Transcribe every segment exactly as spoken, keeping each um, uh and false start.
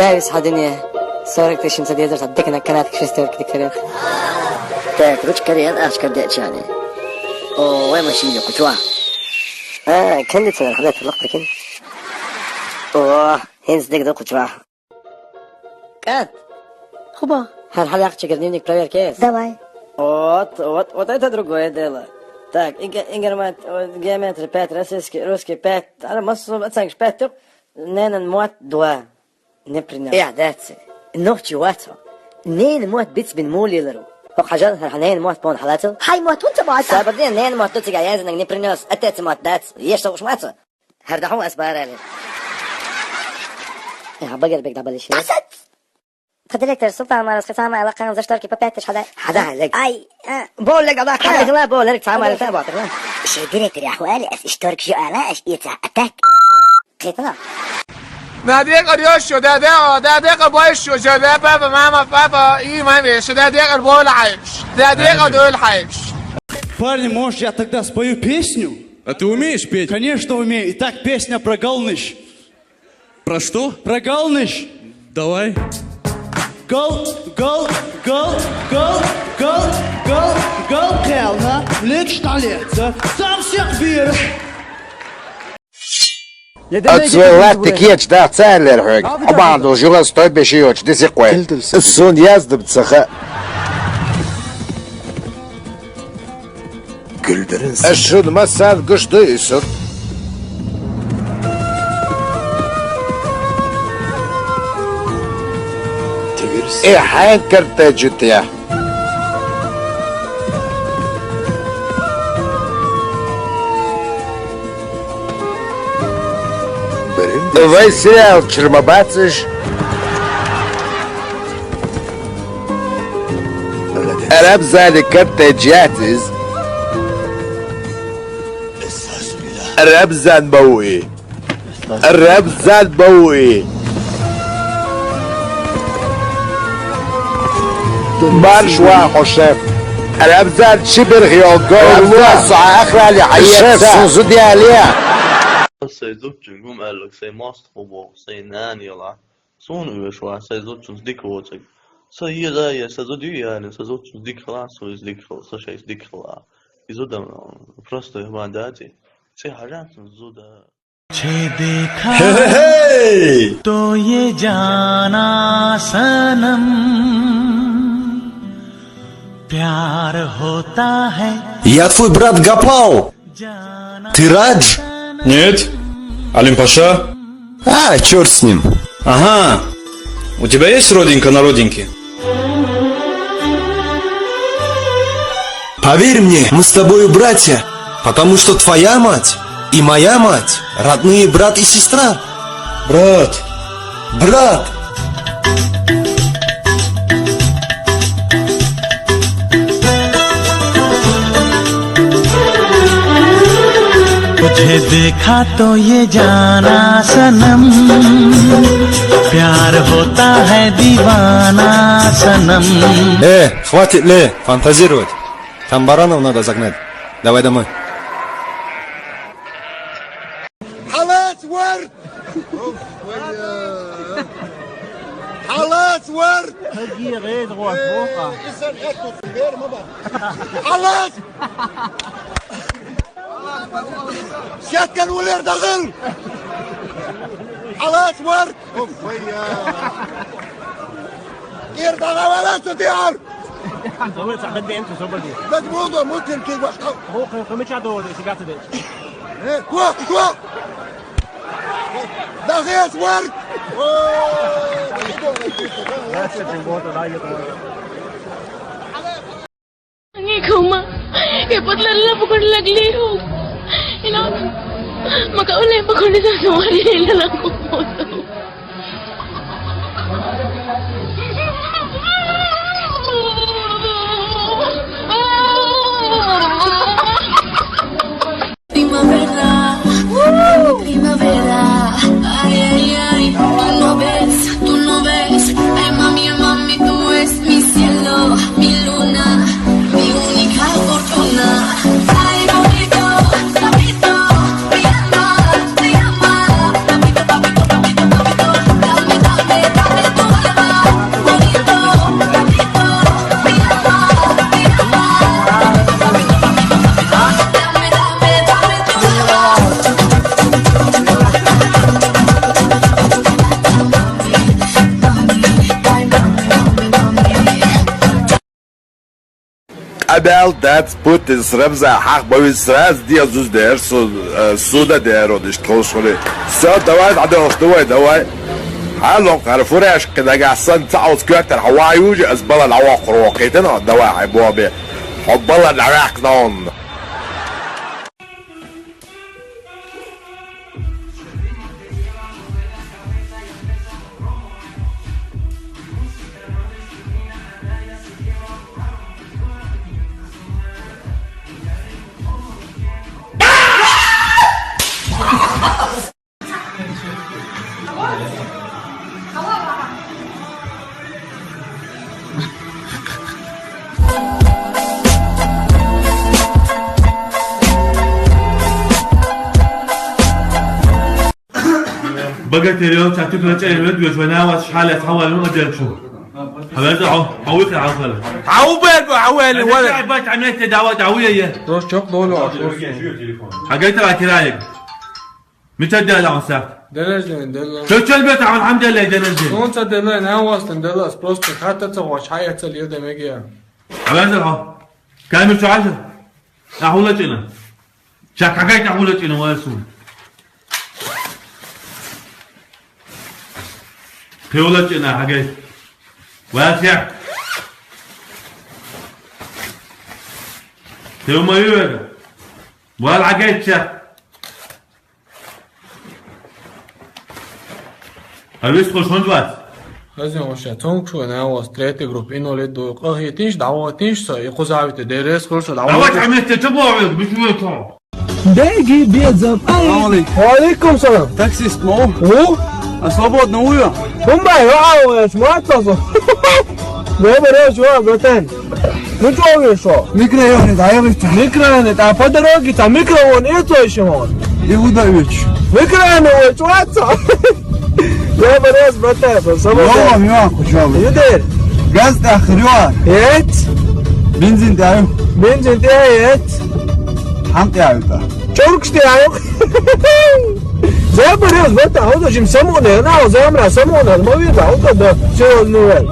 Эй, вис хьа дуьне. Сорок тысяч семьсот езар, ца дикана канат к шестёрке дикарах. Так, ручка рен, ахча кардечани. О, вай машина кучуа. А, кондиционер, хадат лох прикинь. О, хинс дик до кучуа. Кат. Хуба. Хар хьалакча дневник проверки. Давай. Вот, вот, вот это другое дело. Так, инг-, информат-, вот, геометрия пять, российский, русский пять. Ара массу оценкаш пять, ненан мот два. Не принёс. Я, дац. Нохчи вацо. Ненан мот биц бин мулилару. Хо хажал, хар ненан мот пон халатил. Хай мот, хунца мот. Сабадин, ненан мот туцига язынг не принёс. Отец мот дац. Еш согуш мацо. Хар даху ас барали. Я, багер бек дабалиши. Асад! Та директор Султан Марас, хицама, ала кан за шторки по пять тысяч хада. Хада, лег. Ай, а. Бол, лег, ала кан. Хада, хила, бол, лег, цама, лег, цама, лег. Ше директор, я хуали, ас шторки жо ала, ас ица атак. Китла. Надек арёшо, дядя, дядя, больше, дядя, папа, мама, папа, и маме, что дядя, бол, айш. Дядя, дол, айш. Парни, может, я тогда спою песню? А ты умеешь петь? Конечно умею. Итак, песня про Галныш. Про что? Про Галныш. Давай. Гал, гал, гал, гал, гал, гал, гал, кэлна, лечь на лето, сам всех бир. От своей латты кеч, да, цайлер хэг. Обандул, жуга стой беши оч, десеквай. Сун яздым цеха. Гүлдэрэн сан. Эшшүн масан гүшдэ исэд. Тэгэрс. Э, хайн кэртэ житэ. Бэрэн. Вай сериал чэрмэ бацыш. Араб зали кэртэ жиатыз. Араб зан бауи. Араб зан бауи. Марш ва хошеф. Араб зан чибер хиол гол. Араб зан са ахрали хайет. Шеф, сузу диалия. Сэй зутчун гум аллак, сэй мост хубо, сэй нан яла. Сун уйш ва, сай зутчун дик воцаг. Са еза, я са зуд юяни, са зутчун дик хла, су из дик хла, са шайс дик хла. Изудам, просто я мандати. Сай хажан сун зуда. Хе-хе-хей! Я твой брат Гапал! Ты Радж? Нет. Алим Паша? А, черт с ним. Ага. У тебя есть родинка на родинке? Поверь мне, мы с тобою братья, потому что твоя мать и моя мать родные брат и сестра. Брат. Брат. Э, хватит ле фантазировать. Там баранов надо загнать. Давай домой. Халас вар! Халас вар! Халас! Сяткан улер дагыл! Халас вар! Кир дагавала сутяр! Зовут Сахадбен, ты зовут. Бэт булду, мутим ки башка. Хо, хо, хо, мича до, сигаты дэ. Э, куа, куа! Дахес вар! О! Ngi kuma, ke patla la pukun lagli ho. You know, maka ule pukun sa suwari la la ko. Primavera, uh, primavera. Ay, ay, ay, tú no ves, tú no ves. Ay, mami, mami, tú eres mi cielo, mi luna, mi única fortuna. Ay, papito, papito, mi alma te llama. Papito, papito, papito, Бел дац Путин с Рамза хьах бавиз сразу дезуз дер, су-, э, суда дер, он иштта холшули. Всё, давай, дӀадоху, давай, давай. Хьалон, хӀара фураж кхин нагахь санна ца оцу коьртара хьо ван южа, ас бала дӀавоккхур воккхийтина, давай, хьай бобе. Хьо бала дӀаваьккхина онна. Богатырёв, цхьа туька лачкъа вед веш вайна вас шхьалец хьавалун аделчу. Хьавеза хьо, хьо вихи хьалхара. Хьо бер бу, хьо вели, вели. Бач, амете дава, дава е. Просто чок долу а, просто. Хьагайта ва кираек. Мича дела он сахт? День рождения, дела. Чо чел бета, алхьамдулиллах, день рождения. Солнце дела, на вас там дела, просто хата ца ваш, хая ца лир де мегия. Хьавеза хьо. Камер чу хьажа? Ахула чина. Чак хьагайта ахула чина васу. Певлачина хьагай. Вася. Пев ма ювера. Вал хьагай ча. Хьавис хо шонж вац. Хазин вообще, цонг шу на вас третья группа, инвалид ду, къахи тиш, дава тиш, са, и кузави те, дерес хо шо, дава. Давай, амете, чего вы, вы, вы, Беги, безам, ай! Салам алейкум. Ва алейкум салам. Таксист, ну? О? А свободно уйо? Бумбай, вау, я смотрел. Добрый вечер, братан. Ну чё вы, что? Микрорайоне, да, я вытащу. Микрорайоне, да, по дороге, там микрорайон, это ещё он. И удавич. Микрорайоне, вы, что, отца? Я бы раз, братан, просто. Йо, мё, куча. Юдер. Газ да хрё. Эт. Бензин да. Бензин да, эт. Хам да, это. Чоркш да, ай. Заберёшь, братан, а вот жим самоне, на, замра, самоне, мы видно, вот да, всё, ну, эй.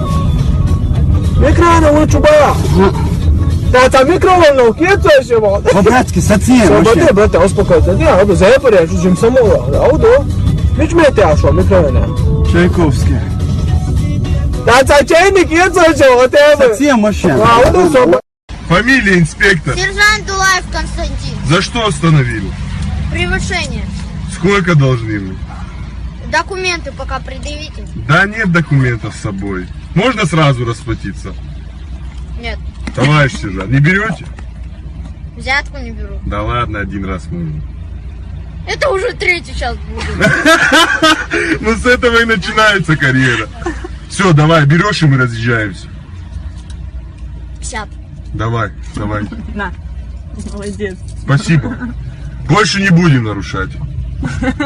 Экрана лучше бая. Да, там микроволновки, это всё, вот. По-братски, совсем, вообще. Братан, братан, успокойся. Не, а вот заберёшь, жим самоне, а вот, да. Мич мете, а что, микроволновка? Чайковский. Да, там чайник, это всё, вот это. Совсем, вообще. А, вот, всё. Фамилия инспектор? Сержант Дулаев Константин. За что остановили? Превышение. Сколько должны вы? Документы пока предъявите. Да нет документов с собой. Можно сразу расплатиться? Нет. Товарищ сержант, не берёте? Взятку не беру. Да ладно, один раз можно. Это уже третий сейчас будет. Ну, с этого и начинается карьера. Всё, давай, берёшь, и мы разъезжаемся. Пятьдесят. Давай, давай. На. Молодец. Спасибо. Больше не будем нарушать.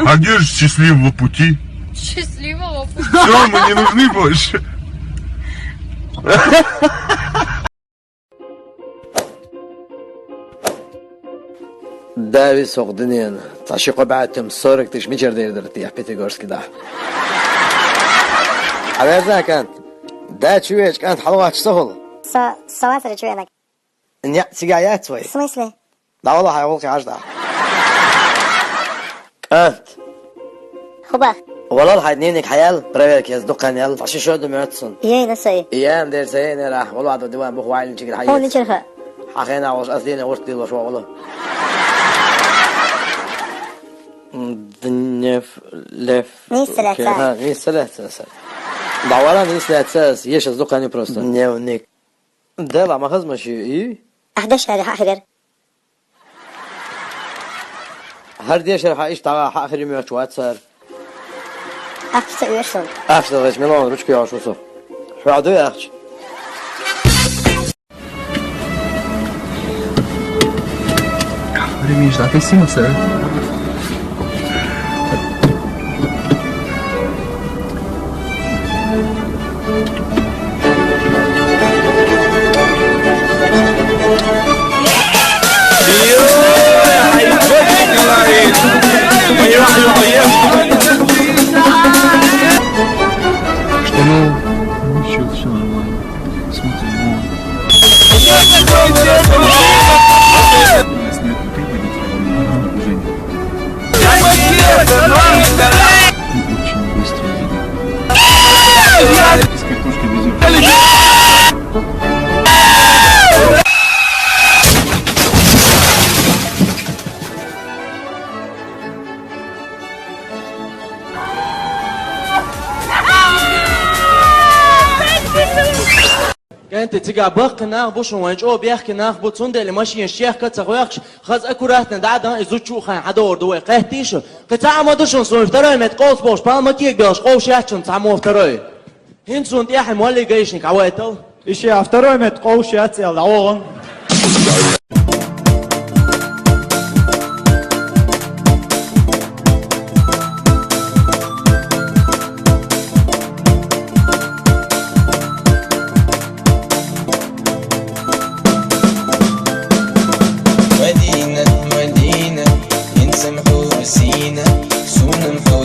А где же счастливого пути? Счастливого пути. Всё, мы не нужны больше. Дави сох дунен, цхьа ши-кхо бӀаьттам сорок тыщ мичара дер дара те, Пятигорске дахь. Хьавеза, кӀант. Да чу веч, кӀант, хьалавач ца хула. Со, со вацара чу венаг. Не, цига яц вай. В смысле? Да вала хьай гӀуллакхе хьажа дӀа. КӀант. Хуба. Валал хьай дневник хьаял, проверка яз дуккханел, цхьа ши шо ду моьтту сан. Ей, на сай. Ей, ам дер сай, нера, вала вада диван бух вайлин чигра хьай. Хьо ничарха. Хьа хена волш, ас дийна урт дилла шо вала. Днев, лев. Нийса лаьцна. Ха, нийса лаьцна сан. Да вала нийса лаьцна ас, еш ас дуккханел просто. Дневник. Дела ма хазмаши, и? Ахь деш аьлла хьа хилар. ХӀара дешар хьа иштта хьа хир моьттуш вац цара. Ахча ца оьшу суна. Ахча ца оьшу, миллион ручка йолуш ву со. Хьоьгу дуй ахча? Ремень, да, ты сима, сэр. Что нового? Ничего, всё нормально. Смотрим, вон. КӀанти, цига баккхий нах бу шун, вайн чӀогӀа бехке нах бу, цундела машинаш чехка а ца хехкаш, хаза аккуратно дӀа а дан, из зуда чу а хаьн хьадовр ду вай. Кхеттий шу? Кхин цхьа а ма ду шун, суна второй метр къовса болуш, палма кегабеллаш къовса яц шун цхьа мо второй. ХӀинца суна тӀехьа молли гаишник хьавайтал. Иша, второй метр къовса яц аьлла, дӀавахана. Мадина, Мадина, хӀинца-м хьо сийна, суна-м хьо